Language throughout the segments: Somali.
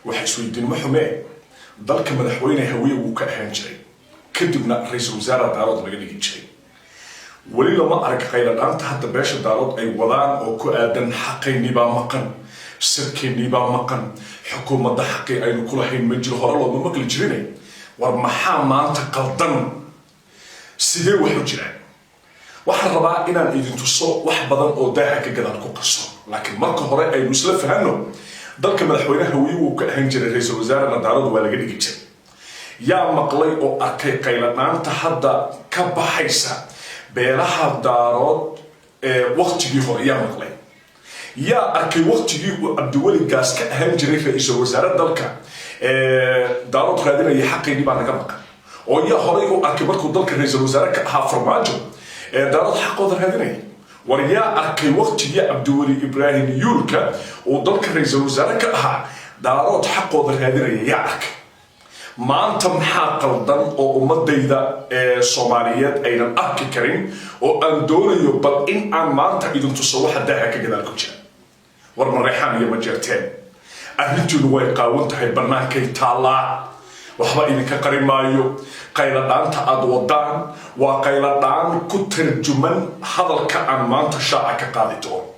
Waxa isweydiin ma xumee, dalka madaxweyne Hawiye wuu ka ahaan jiray, kadibna ra-iisul wasaare Daarood laga dhigi jiray. Weli lama arag qayladhaanta hadda beesha Daarood ay wadaan oo ku aadan xaqaynibaa maqan, sadkeennibaa maqan, xukuumadda xaqii aynu ku lahayn ma jiro. Hore looma maqli jirine, war maxaa maanta qaldan? Sidee wax u jiraan? Waxaan rabaa inaan idin tuso wax badan oo daaha ka gadaal ku qarso, laakiin marka hore aynu isla fahanno: dalka madaxweyne Hawiye wuu ka ahaan jiray, ra-iisul wasaarena Daarood waa laga dhigi jiray. Yaa maqlay oo arkay qayladhaanta hadda ka baxaysa beelaha Daarood ee waktigii hore? Yaa maqlay? Yaa arkay waktigii uu Cabdiweli Gaas ka ahaan jiray ra-iisul wasaare dalka, Daarood raadinaya xaqaynii baa naga maqan? Oo yaa horay u arkay markuu dalka ra-iisul wasaare ka ahaa Farmaajo, Daarood xaqooda raadinaya? War yaa arkay waktigii Cabdiweli Ibraahim Yuulka uu dalka ra-iisul wasaare ka ahaa, Daarood xaqooda raadinaya? Yaa arkay? Maanta maxaa qaldan oo ummadayda ee Soomaaliyeed aynan arki karin oo aan doonayo bal in aan maanta idin tuso waxa daaha ka gadaal ku jira? War Mareexaan iyo Majeerteen, arrintiinu way qaawan tahay, bannaankay taallaa, waxba idinka qari maayo. Qayladhaanta aada wadaan waa qayladhaan ku tarjuman hadalka aan maanta shaaca ka qaadi doono.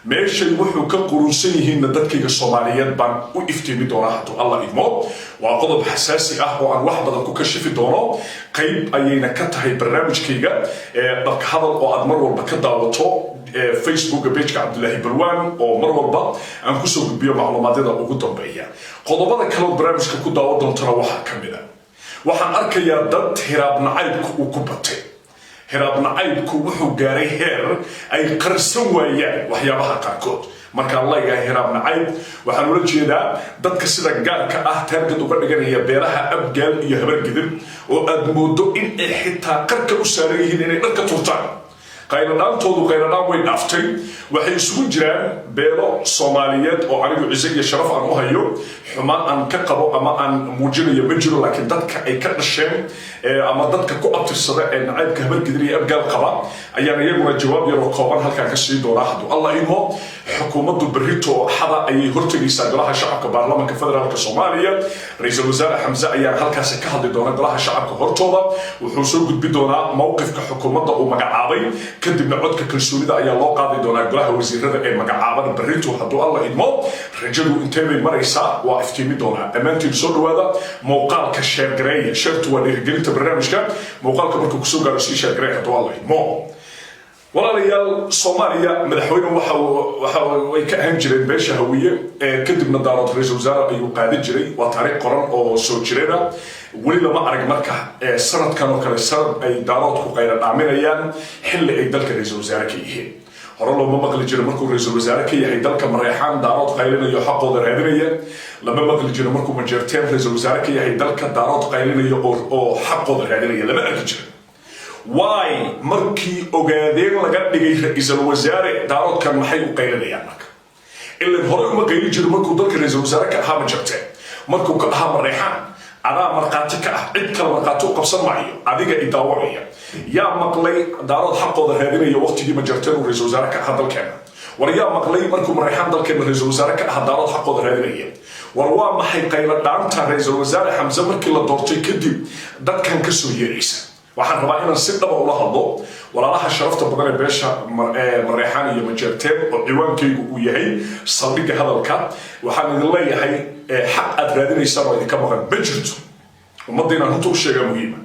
Meeshay wuxuu ka qurunsan yihiinna dadkayga Soomaaliyeed baan u iftiimi doonaa hadduu Alla idmo. Waa qodob xasaasi ah oo aan wax badan ku kashifi doono. Qayb ayayna ka tahay barnaamijkayga Dhabka Hadal oo aad mar walba ka daawato Facebooka pageka Cabdulaahi Balwaan, oo mar walba aan kusoo gudbiyo macluumaadyada ugu dambeeya. Qodobada kalood barnaamijka ku daawo doontana waxaa ka mid a: waxaan arkayaa dad Hiraab nacaybka uu ku batay. Hiraab nacaybku wuxuu gaaray heer ay qarsan waayaan waxyaabaha qaarkood. Markaan leeyahay Hiraab nacayb, waxaan ula jeedaa dadka sida gaarka ah target uga dhiganaya beelaha Abgaal iyo Habargidir, oo aad moodo in ay xitaa qarka u saaran yihiin inay dharka turtaan. Qayladhaantoodu qayladhaan way dhaaftay. Waxay isugu jiraan beelo Soomaaliyeed oo anigu cise iyo sharaf aan u hayo, xumaan aan ka qabo ama aan muujinayo ma jiro, laakiin dadka ay ka dhasheen ama dadka ku abtirsada ee nacaybka Habargidir iyo Abgaal qaba ayaan iyaguna jawaab yaroo kooban halkaan ka sii doonaa hadduu Alla imo. Xukuumaddu berrito oo Axada ayay hortegaysaa Golaha Shacabka Baarlamaanka Federaalka Soomaaliya. Ra-iisul Wasaare Xamse ayaan halkaasi ka hadli doona Golaha Shacabka hortooda. Wuxuu soo gudbi doonaa mowqifka xukuumadda uu magacaabay, kadibna codka kalsoonida ayaa loo qaadi doonaa Golaha Wasiirada ee magacaaban berrito hadduu Alla idmo. Rajadu intee bay maraysaa? Waa iftiimi doonaa. Dhammaantiin soo dhawaada. Muuqaalka share gareeya, share-tu waa dhiirigelinta barnaamijka. Muuqaalka markuu kusoo gaaro, sii share gareeya hadduu Alla idmo. Walaalayaal, Soomaaliya madaxweyne waxa way ka ahaan jireen beesha Hawiye, kadibna Daarood ra-iisul wasaare ayuu qaadan jiray. Waa taariikh qoran oo soo jireena. Weli lama arag marka sanadkan oo kale sanad ay Daaroodku qayla dhaaminayaan xilli ay dalka ra-iisul wasaare ka yihiin. Hore looma maqli jiro markuu ra-iisul wasaare ka yahay dalka Mareexaan, Daarood qaylinayo, xaqooda raadinaya. Lama maqli jiro markuu Majeerteen ra-iisul wasaare ka yahay dalka, Daarood qaylinayo oo xaqooda raadinaya lama arki jiro. Why markii Ogaadeen laga dhigay ra-iisul wasaare, Daaroodkan maxay u qaylinayaan marka? Ilan horey uma qayli jiro markuu dalka ra-iisul wasaare ka ahaa Majeerteen, markuu ka ahaa Mareexaan. Adaa markhaati ka ah, cid kale markhaati u qabsan maayo, adiga i daawanaya. Yaa maqlay Daarood xaqooda raadinaya waqtigii Majeerteen uu ra-iisul wasaare ka ahaa dalkeena? War yaa maqlay markuu Mareexaan dalkeena ra-iisul wasaare ka ahaa, Daarood xaqooda raadinaya? War waa maxay qaylo dhaanta ra-iisul wasaare Xamse markii la doortay kadib dadkan ka soo yeeraysa? Waxaan rabaa inaan si dhaba ula hadlo walaalaha sharafta badan ee beesha Mareexaan iyo Majeerteen, oo ciwaankaygu uu yahay saldhigga hadalka. Waxaan idin leeyahay, xaq aad raadinaysaan oo idinka maqan ma jirto. Ummadda inaan runta u sheegaa muhiima.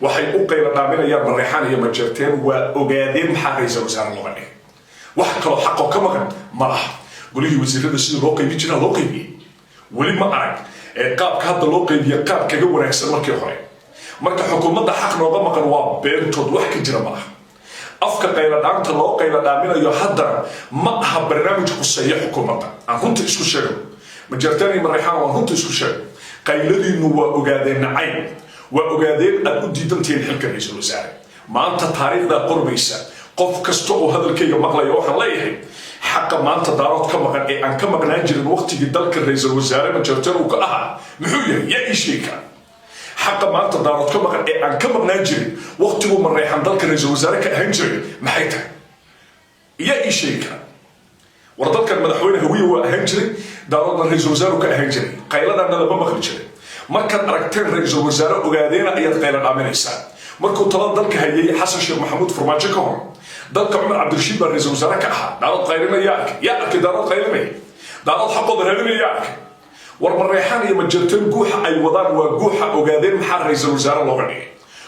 Waxay u qayla dhaaminayaan Mareexaan iyo Majeerteen waa Ogaadeen maxaa ra-iisul wasaare looga dhigay. Wax kaloo xaqoo ka maqan ma laha. Golihii wasiirada sidii loo qaybin jiraa loo qaybiyey. Weli ma arag qaabka hadda loo qaybiye qaab kaga wanaagsan markii hore. Marka xukuumadda xaq nooga maqan waa beentood, wax ka jira ma laha. Afka qayladhaanta loo qayla dhaaminayo haddana ma aha barnaamij khuseeya xukuumadda. Aan runta isku sheego, Majeerteen iyo Mareexaan, waan runta isku sheego: qayladiinu waa Ogaadeen nacayb, waa Ogaadeen aad u diidantihiin xilka ra-iisul wasaare. Maanta taariikhdaa qormaysa. Qof kasta oo hadalkayga maqlaya waxaan leeyahay, xaqa maanta Daarood ka maqan ee aan ka maqnaan jirin waqtigii dalka ra-iisul wasaare Majeerteen uu ka ahaa muxuu yahay? Yaa ii sheegi kara xaqa maanta Daarood ka maqan ee aan ka maqnaan jirin waqtiguu Mareexan dalka ra-iisul wasaare ka ahaan jiray? Maxay tahay? Yaa ii sheegi kara? War dalkan madaxweyne Hawiye waa ahaan jiray, Daaroodna ra-iisul wasaaru ka ahaan jiray, qayladana lama maqli jiray. Markaad aragteen ra-iisul wasaare Ogaadeena ayaad qayla dhaaminaysaa. Markuu talada dalka hayay Xasan Sheekh Maxamuud, Farmaajo ka hor, dalka Cumar Cabdirashiid baa ra-iisul wasaare ka ahaa. Daarood qaylinaya arkay? Yaa arkay Daarood qaylinaya, Daarood xaqooda raadinaya? Yaa arkay? War Mareexaan iyo Majeerteen guuxa ay wadaan waa guuxa Ogaadeen. Maxaa ra-iisul wasaare looga dhigay?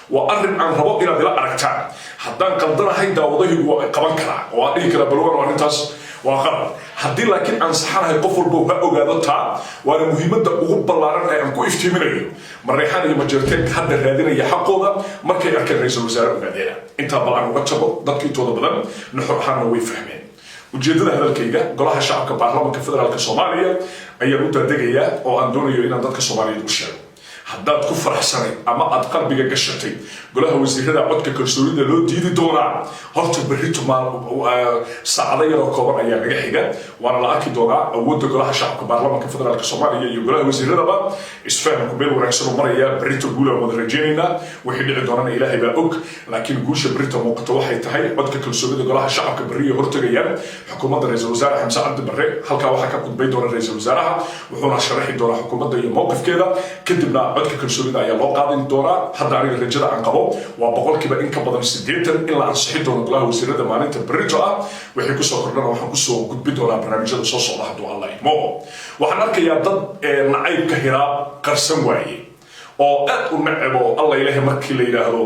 Waa arrin aan rabo inaad ila aragtaan. Haddaan qaldanahay, daawadahaygu waa qaban karaa oo aan dhihi karaa Balwan, arrintaas waa qalad. Haddii laakiin aan saxanahay, qof walba ha ogaado taa. Waana muhiimadda ugu ballaaran ee aan ku iftiiminayo Mareexaan iyo Majeerteenka hadda raadinaya xaqooda markay arkeen ra-iisul wasaare Ogaadeena. Intaa bal aan uga jabo, dadka intooda badan nuxur ahaanna way fahmeen ujeeddada hadalkayga. Golaha Shacabka Baarlamaanka Federaalka Soomaaliya ayaan u daadegayaa oo aan doonayo inaan dadka Soomaaliyeed u sheego: haddaad ku faraxsanayd ama aad qalbiga gashatay golaha wasiirada codka kalsoonida loo diidi doonaa, horta berrito saacado yaroo kooban ayaa naga xiga, waana la arki doonaa awoodda Golaha Shacabka Baarlamaanka Federaalka Soomaaliya iyo golaha wasiiradaba. Isfahamku meel wanaagsan oo maraya, berrito guulaan wada rajaynaynaa. Wixii dhici doonana Ilaahay baa og, laakiin guusha berrito muuqato waxay tahay codka kalsoonida Golaha Shacabka berriya hortagayaan xukuumadda ra-iisul wasaare Xamse Cabdi Barre. Halkaa waxaa ka khudbay doona ra-iisul wasaaraha, wuxuuna sharaxi doonaa xukuumadda iyo mowqifkeeda, kadibna codka kalsoonida ayaa loo qaadin doonaa. Hadda aniga rajada aan qabo waa 80% in la ansixi doono golaha wasiirada maalinta berrito ah. Wixii kusoo kordhana waxaan kusoo gudbi doonaa barnaamijyada soo socda, hadduu Alla idmo. Waxaan arkayaa dad nacaybka Hiraab qarsan waaye oo aad u nacab oo Alla Ilahay markii la yidhaahdo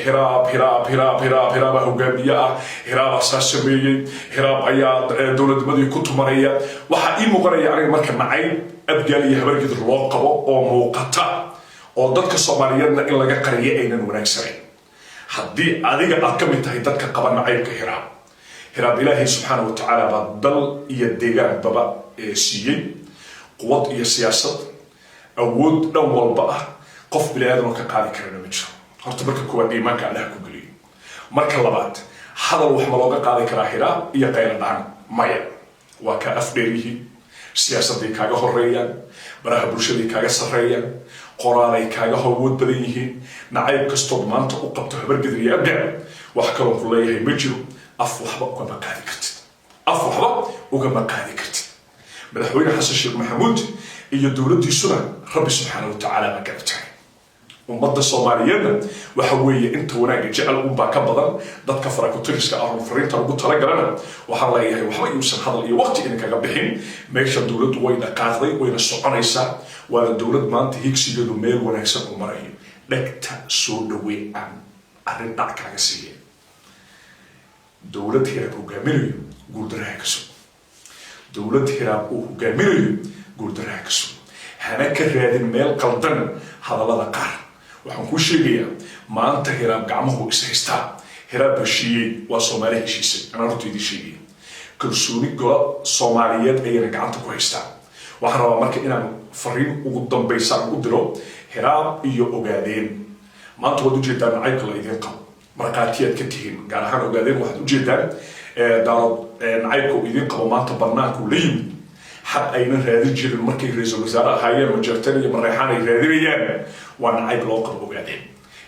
Hiraab, Hiraab, Hiraab, Hiraab, Hiraabaa hogaamiye ah, Hiraabaa saa sameeyey, Hiraab ayaa dowladnimadii ku tumanaya. Waxaa ii muuqanaya aniga marka nacayb Abgaal iyo Habargidir loo qabo oo muuqata oo dadka Soomaaliyeedna in laga qariyo aynan wanaagsanayn. Haddii adiga aad ka mid tahay dadka qaba nacaybka Hiraab, Hiraab Ilaahay subxaana wa tacaala baa dal iyo deegaanbaba siiyey, quwad iyo siyaasad, awood dhan walba ah. Qof bini aadan oo ka qaadi karana ma jiro. Horta marka koowaad iimaanka Allaha ku geliyo. Marka labaad, hadal wax ma looga qaadi karaa Hiraab iyo qayla dhaan? Maya. Waa kaa afdheer yihiin, siyaasadday kaaga horeeyaan, baraha bulshaday kaaga sarreeyaan, qoraalay kaaga awood badan yihiin. Nacayb kastood maanta u qabto Habargedir iyo Abgaal, wax kaloon ku leeyahay ma jiro. Af waxba ugama qaadi kartid, af waxba ugama qaadi kartid. Madaxweyne Xasan Sheekh Maxamuud iyo dowladdiisuna Rabbi subxaana wa tacaala baa garab taagay. Ummadda Soomaaliyeedna waxa weeye inta wanaagga jecel unbaa ka badan dadka farakutiriska ah. Oo fariinta ugu talagalana waxaan leeyahay, waxba yuusan hadal iyo waqti idinkaga bixin. Meesha dowladdu way dhaqaaqday, wayna soconaysaa, waana dowlad maanta higsigeedu meel wanaagsan u marayo. Dhegta soo dhawey, aan arrin dhac kaaga siiya: dowlad Hiraab hogaaminayo guuldaraha ka sug. Dowlad Hiraab uu hogaaminayo guuldaraha ka sug. Hana ka raadin meel qaldan hadallada qaar. Waxaan kuu sheegayaa, maanta Hiraab gacmahu is haystaa. Hiraab heshiiyey waa Soomaali heshiisay. Anaa horta idiin sheegaya, kalsooni golo Soomaaliyeed ayayna gacanta ku haystaa. Waxaan rabaa marka inaan fariin ugu dambaysa aan u diro Hiraab iyo Ogaadeen. Maanta waad ujeedaan nacaybka la idiin qabo, markhaatiyaad ka tihiin, gaar ahaan Ogaadeen. Waxaad ujeedaan Daarood nacaybka uu idiin qabo maanta banaanku la yimid. Xaq aynan raadin jirin markay ra-iisul wasaare ahaayeen Majeerteen iyo Mareexaan ay raadinayaan waa nacayb loo qabo Ogaadeen.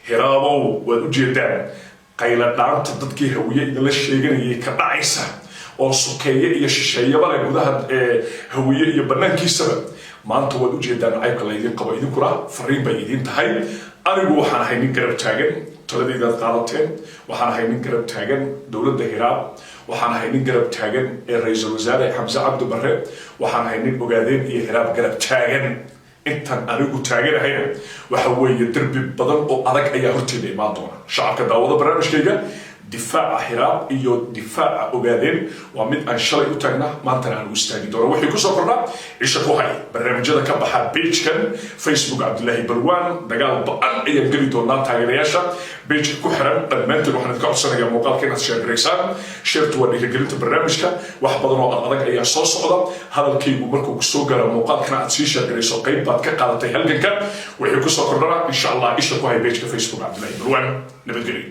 Hiraabow, waad ujeedaan qayla dhaanta dadkii Hawiye idinla sheeganayay ka dhacaysa oo sokeeye iyo shisheeyaba leh, gudaha Hawiye iyo banaankiisaba. Maanta waad ujeedaan nacaybka laydin qabo, idinkuna fariin bay idiin tahay. Anigu waxaan ahay nin garab taagan taladaydaad qaadateen. Waxaan ahay nin garab taagan dowladda Hiraab. Waxaan ahay nin garab taagan ee ra-iisul wasaare Xamse Cabdi Barre. Waxaan ahay nin Ogaadeen iyo Hiraab garab taagan. Intaan anigu taaganahayna waxa weeye derbi badan oo adag ayaa horteeda imaan doona. Shacabka daawada barnaamijkayga, difaaca Hiraab iyo difaaca Ogaadeen waa mid aan shalay u taagnaa, maantana aan u istaagi doono. Wixii kusoo kordha isha ku hay barnaamijyada ka baxa page-kan Facebook Cabdilaahi Balwaan. Dagaal ba-an ayaan geli doonaa. Taageerayaasha page-ka ku xiran dhammaanteen waxaan idinka codsanayaa muuqaalka inaad share garaysaan. Share-tu waa dhiirigelinta barnaamijka. Wax badan oo ad adag ayaa soo socda. Hadalkaygu markuu kusoo gaaro muuqaalkana aad sii share garayso, qayb baad ka qaadatay halganka. Wixii kusoo kordhana insha Allah isha ku hay page-ka Facebook Cabdilaahi Balwaan. Nabadgelyo.